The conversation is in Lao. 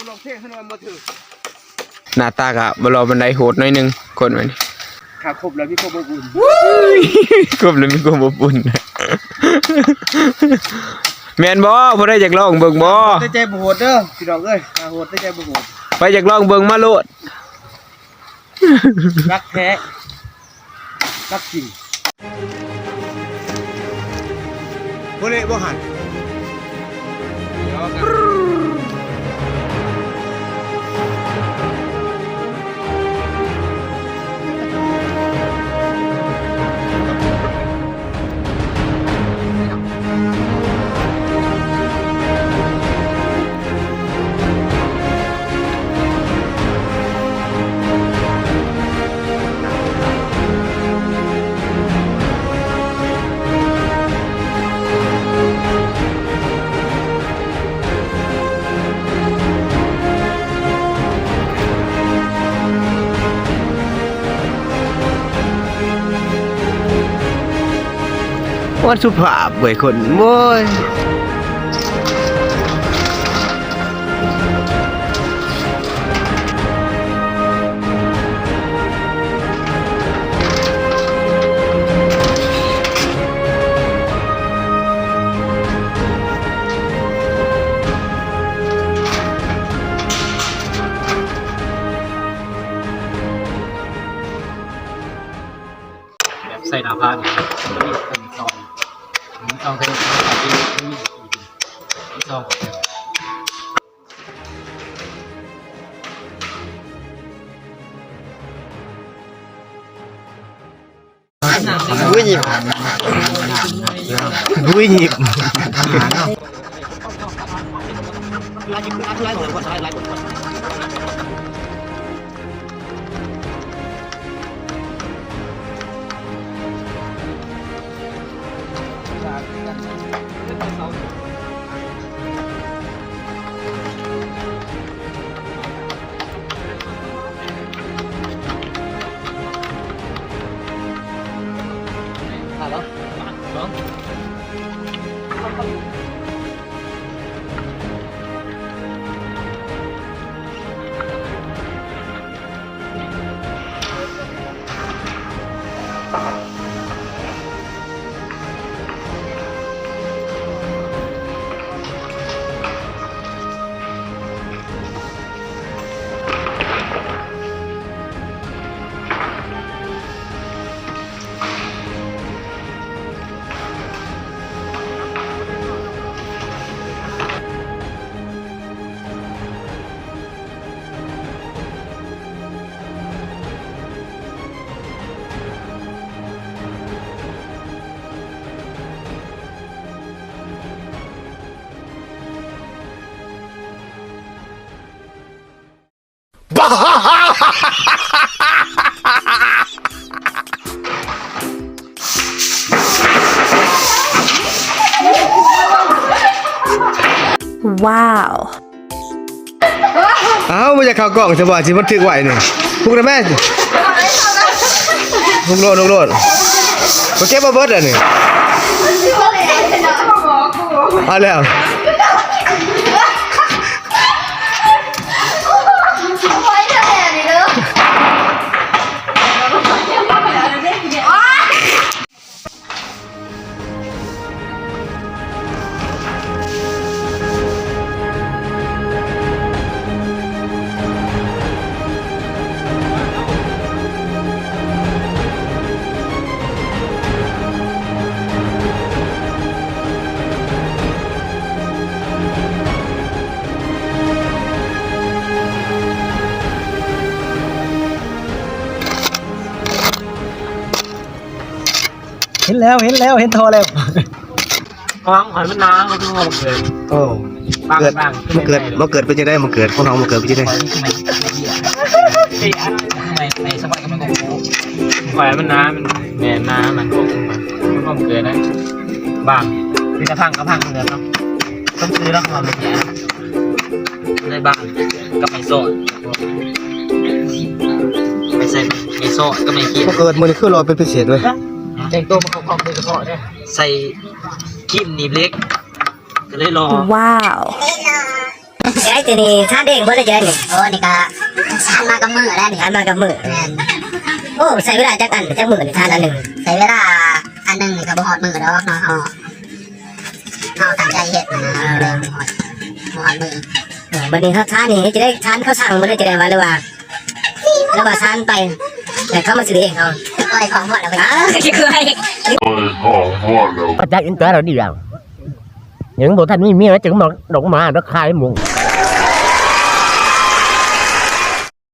ຮ້ອງເພງໃຫ້ມັນບໍ່ຖືກ. ໜ້າຕາກະບໍ່ຫຼໍ່ປານໃດ ໂຫດໜ້ອຍໜຶ່ງ ຄົນແບບນີ້. ຖ້າຄົບແລ້ວມີຄວາມອົບອຸ່ນ. ຄົບແລ້ວມີຄວາມອົບອຸ່ນ. ແມ່ນບໍ່? ຜູ້ໃດຢາກລອງເບິ່ງບໍ່? ແຕ່ໃຈບໍ່ໂຫດເດີພີ່ນ້ອງເອີຍ. ຖ້າໂຫດແຕ່ໃຈບໍ່ໂຫດ. ໃຜຢາກລອງເບິ່ງມາໂລດ. ລັກແທ້ ລັກຈິງ. ບໍ່ເລະບໍ່ຫັ້ນ. ໂອ້ ສຸພາບເວີຍຄົນ ໂອ້ຍ. ແບບໃສ່ໜ້າຜາກນີ້ ຕົວນີ້ຕົວນີ້ສອງ ຕົວນີ້ສອງ ຕົວນີ້ສອງ. ວ້າວ. ອ້າວ ບໍ່ຢາກເຂົ້າກ້ອງຊະບໍ່ ຊິບັນທຶກໄວ້ນີ້. ພຸກໄດ້ແມ່. ພຸກໂລດ ພຸກໂລດ. ບໍ່ເກັບບໍ່ເບິດອັນນີ້. ເອົາແລ້ວ. ເຫັນແລ້ວ ເຫັນແລ້ວ ເຫັນທໍ່ແລ້ວ. ຂອງຂ້ອຍມັນໜາ ມັນຄືບໍ່ເກີດ. ໂອ້ ບັງ ເກີດ ບັງ ມັນເກີດ ບໍ່ເກີດເປັນຈັ່ງໃດ? ມັນເກີດ ຂອງເຮົາມັນເກີດເປັນຈັ່ງໃດ? ຂ້ອຍມັນໜາ ມັນແໜ້ນໜາ ມັນຄົງ ມັນຄົງເກີດນະ. ບັງ ມີແຕ່ພັງກັບພັງເກີດເນາະ. ຕ້ອງຊື້ລະຄອມເນາະ ໄດ້ບ້ານກັບໄມ້ສອດ ໄປໃສ່ໄມ້ສອດກັບໄມ້ຂຽນ. ບໍ່ເກີດມື້ນີ້ຄືຫຼໍ່ເປັນພິເສດເວີຍ. ແຕ່ງໂຕມາເຂົ້າຄອມໂດຍສະເພາະເດ້. ໃສ່ຄີມໜີບເຫຼັກ ກໍເລີຍຫຼໍ່. ວ້າວ. ໄອ້ຕົວນີ້ຊານເອງບໍ່ ຫຼື ຈັ່ງໃດນີ້? ໂອ້ ນີ້ກະຊານມາກັບມື້ແລ້ວນີ້ ຊານມາກັບມື້. ແມ່ນ. ໂອ້ ໃຊ້ເວລາຈັກອັນ ຈັກມື້ນີ້ຊານອັນໜຶ່ງ? ໃຊ້ເວລາອັນໜຶ່ງນີ້ກະບໍ່ຮອດມື້ດອກເນາະ ເຮົາ ເຮົາຕັ້ງໃຈເຮັດນະ ບໍ່ຮອດ ບໍ່ຮອດມື້. ເອີ ບັດນີ້ເຮົາຊານນີ້ເຮັດຈັ່ງໃດ? ຊານເຂົາສັ່ງບໍ່ ຫຼື ຈັ່ງໃດວະ ຫຼືວ່າ ແລ້ວວ່າຊານໄປ ແລ້ວເຂົາມາຊື້ເອງເອົາ. ເອົາຂອງຮອດແລ້ວ ເອົາຂອງຮອດແລ້ວ. ປະຈັກອິນເຕີເຮົາດີແລ້ວ ຍັງບໍ່ທັນມີເມຍ ຈຶ່ງມາດອກມາດອກຂາຍໝູ.